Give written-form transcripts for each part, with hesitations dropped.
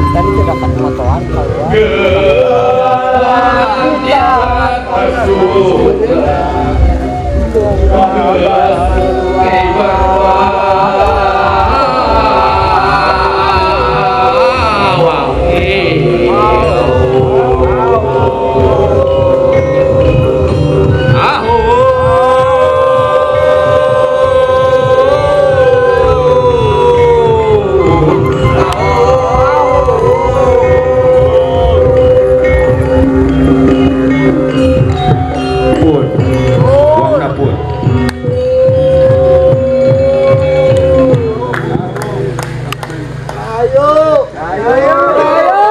Tadi tidak dapat motoan keluar. Pun. Uangna pun. Ayo, ayo, ayo.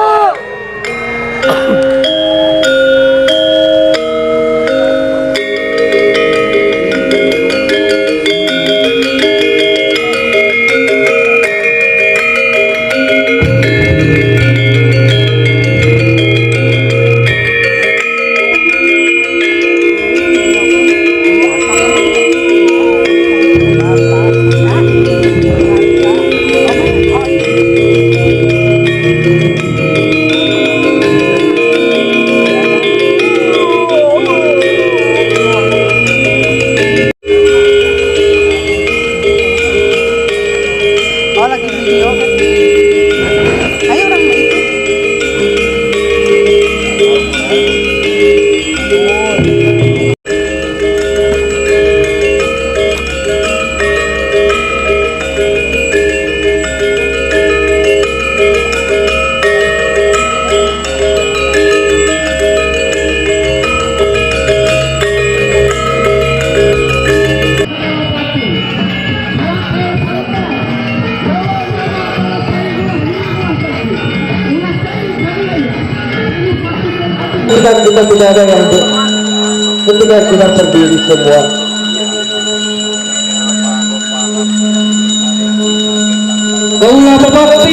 Oh, lagi video kan? Ayo orang itu. Kita kita tidak ada yang ketika kita berdiri semua. Kaulah Bapak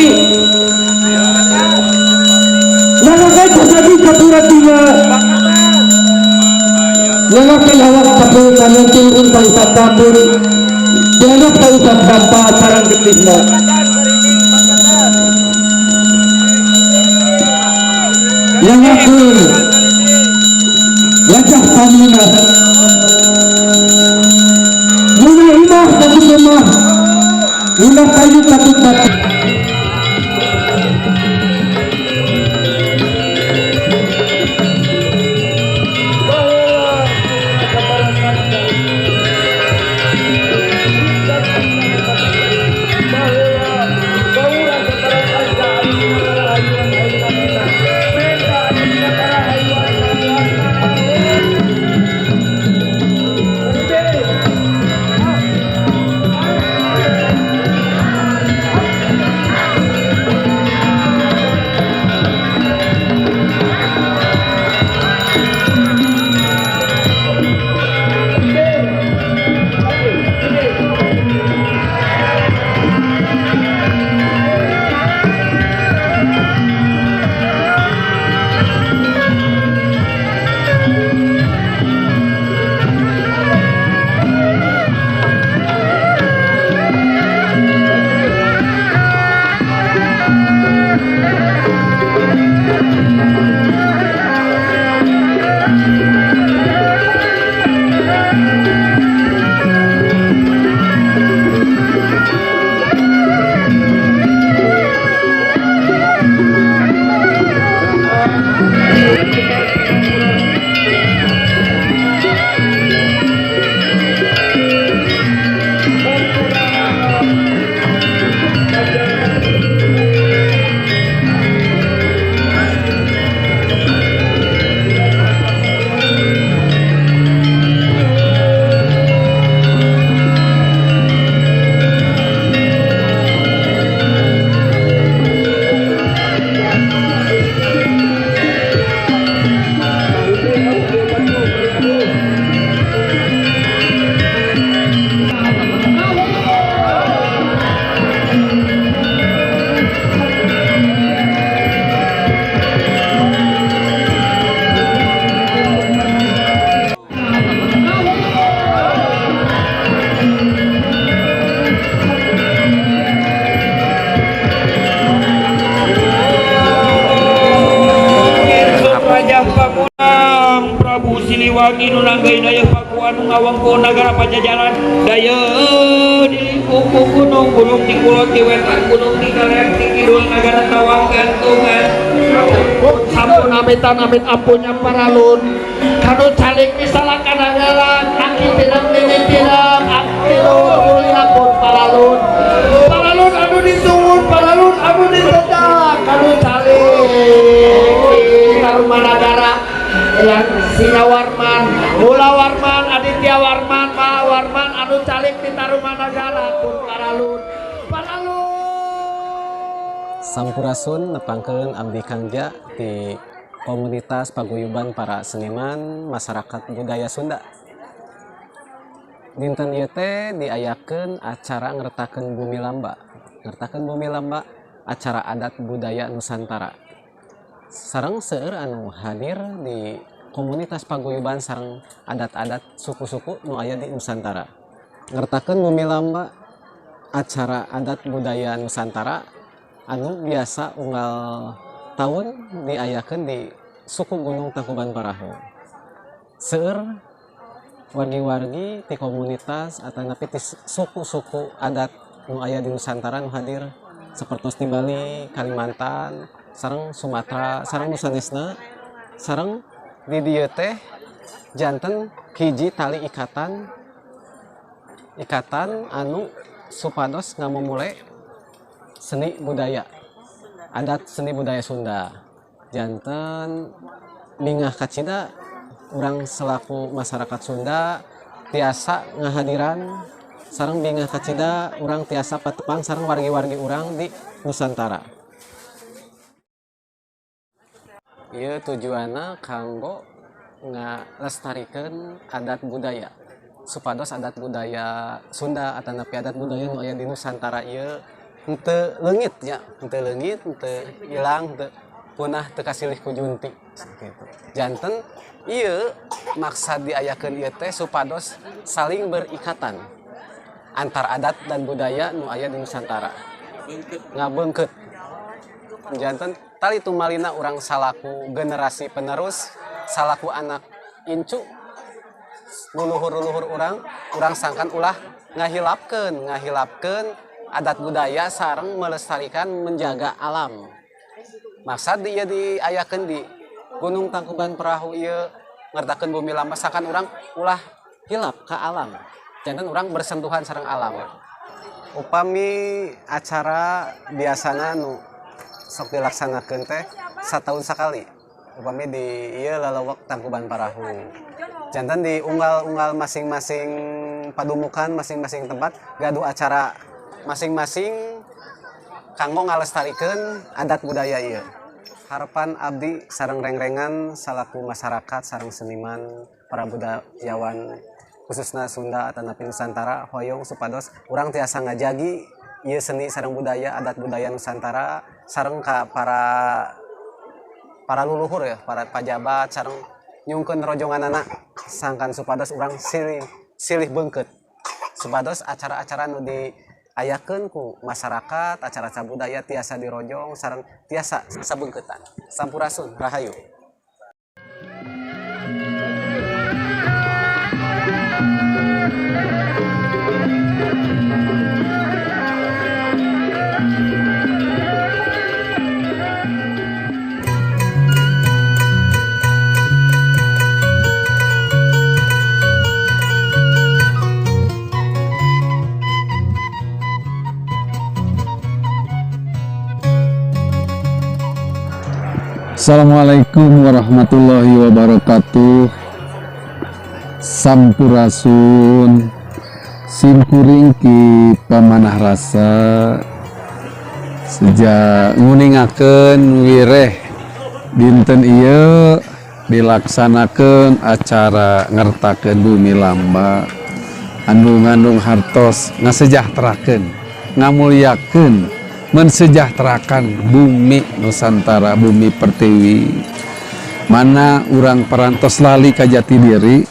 Nangakai terjadi kapuratinya. Nangakai lawak kapur kami turun pausat tambur. Dianggap pausat bampa sarang getihna. Yang wajah pamina. Muna imah satu rumah. Muna kayu satu batu. Siliwangi nu nanggeui dayeuh Pakuan nu ngawengku nagara Pajajaran dayeuh di lingkung ku gunung gunung ti kulon ti wetan gunung ti kaler ti kidul nagara Tawang Gantungan. Sampun amitan amit ampunnya paralun kanu calik misalkan kanagaran aki tirang nini tirang aktilu mulia pun paralun paralun anu disuwun paralun anu ditedang kanu calik di Tarumanagara yang Singawarman Mulawarman Aditya Warman Mahawarman anu calik di Tarumanagara pun paralun paralun. Sampurasun, nepangkeun abdi Kangja di komunitas paguyuban para seniman masyarakat budaya Sunda. Dinten ieu teh diayakeun acara ngertakeun Bumi Lamba. Ngertakeun Bumi Lamba, acara adat budaya Nusantara. Sareng seueur anu hadir di komunitas paguyuban sareng adat-adat suku-suku nu aya di Nusantara. Ngertakeun Bumi Lamba, acara adat budaya Nusantara anu biasa unggal tahun diayakeun di suku Gunung Tangkuban Parahu. Seueur wargi-wargi di komunitas atau napi ti suku-suku adat nu aya di Nusantara nu hadir sapertos di Bali, Kalimantan, sareng Sumatera, sareng nu sanesna. Sareng di dieu teh janten hiji tali ikatan ikatan anu supados ngamumule seni budaya adat seni budaya Sunda. Janten bingah kacida urang selaku masyarakat Sunda tiasa ngahadiran, sareng bingah kacida urang tiasa patepang sareng wargi-wargi urang di Nusantara. Ieu tujuanna kanggo ngalestarikeun adat budaya supados adat budaya Sunda atau napi adat budaya nu aya di Nusantara ieu henteu leungit nya, henteu leungit, henteu ilang, henteu punah, teu kasilih ku junti gitu. Janten ieu maksad diayakeun ieu teh supados saling berikatan antar adat dan budaya nu aya di Nusantara ngabeungkeut. Janten tali tumalina urang salaku generasi penerus, salaku anak incu luluhur-luluhur urang, urang sangkan ulah ngahilapkeun ngahilapkeun adat budaya sareng melestarikan, menjaga alam. Maksad dia diayakeun di Gunung Tangkuban Perahu ieu ngertakeun Bumi Lamba sangkan urang ulah hilap ke alam, janten urang bersentuhan sareng alam. Upami acara biasana nu sok dilaksanakeun teh satahun sakali upami di ieu lalawak Tangkuban Parahu. Janten di unggal-unggal masing-masing padumukan, masing-masing tempat gaduh acara masing-masing kanggo ngalestarikeun adat budaya ieu. Harapan abdi sareng rengrengan salaku masyarakat sareng seniman para budayawan khususnya Sunda atau napi Nusantara, hoyong supados urang tiasa ngajagi ieu seni sareng budaya adat budaya Nusantara sareng ka para para luluhur ya, para pajabat, sareng nyungkeun rojonganana sangkan supados urang silih silih beungkeut supados acara-acara nu diayakeun ku masyarakat, acara-acara budaya tiasa dirojong sareng tiasa sabeungkeutan. Sampurasun, rahayu. Assalamualaikum warahmatullahi wabarakatuh. Sampurasun. Simkuring Ki Pamanah Rasa sejak nguningakeun wireh dinten ieu dilaksanakeun acara ngertakeun Bumi Lamba anu ngandung hartos ngasejahterakeun, ngamuliakeun, mensejahterakan bumi Nusantara, bumi pertiwi mana urang parantos lali ka jati diri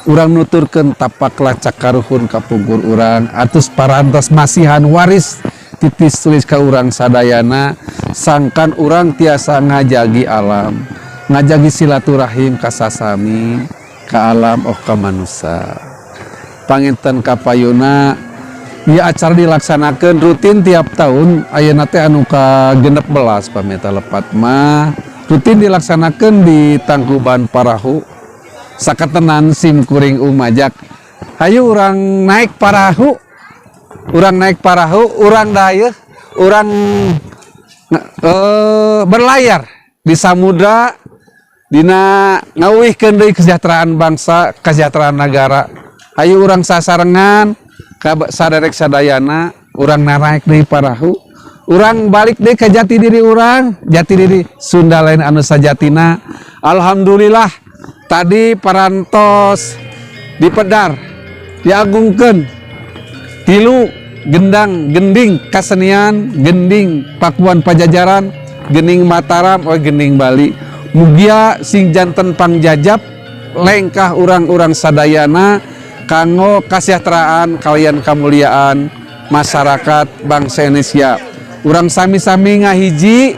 urang, nuturkeun tapak lacak karuhun kapungkur urang atus parantos masihan waris titis tulis ka urang sadayana sangkan urang tiasa ngajagi alam, ngajagi silaturahim kasasami. Ka alam oh ka manusa. Panginten kapayuna ieu acara dilaksanakeun rutin tiap tahun. Ayeuna teh anu ka 16 pamita lepat mah, rutin dilaksanakeun di Tangkuban Parahu. Saketenan sim kuring umajak, hayu urang naik parahu, urang naik parahu, urang dayeuh, urang berlayar di samudra dina ngawihkeun deui kesejahteraan bangsa, kesejahteraan negara. Hayu urang sasarengan ka saderek sadayana, urang naraek deui parahu, urang balik deui ka jati diri urang, jati diri Sunda lain anu sajatina. Alhamdulillah tadi parantos dipedar, diagungkeun tilu gendang, gending kasenian, gending Pakuan Pajajaran, gending Mataram, oh gending Bali. Mugia sing janten pangjajap lengkah urang-urang sadayana kanggo kasejahteraan kaliyan kemuliaan masyarakat bangsa Indonesia. Urang sami-sami ngahiji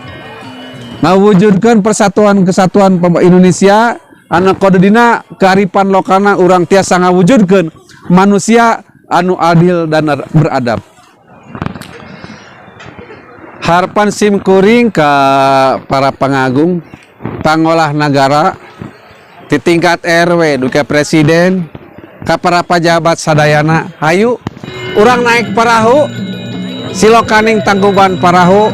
ngawujudkeun persatuan kesatuan Indonesia anu kodedina kearifan lokalna, urang tiasa ngawujudkeun manusia anu adil dan beradab. Harapan sim kuring ke para pengagung pangolah negara di tingkat RW duka presiden, ka para pejabat sadayana, hayu urang naik parahu silokaning Tangkuban Parahu,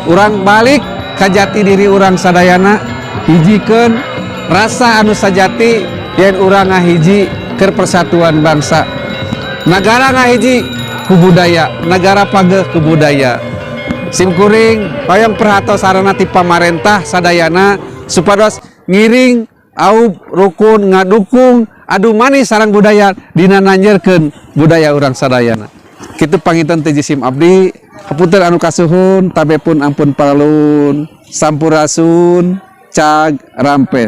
urang balik ka jati diri urang sadayana, hijikeun rasa anu sajati yen urang ngahiji keur persatuan bangsa. Negara ngahiji ku budaya, negara pageh ku budaya. Simkuring hoyong perhatos sarana ti pamarentah sadayana supados ngiring aub rukun ngadukung adu manis sareng budaya dina nanjerkeun budaya urang sadayana. Kitu panginten ti jisim abdi, hapunten anu kasuhun, tabe pun ampun paralun, sampurasun, cag rampes.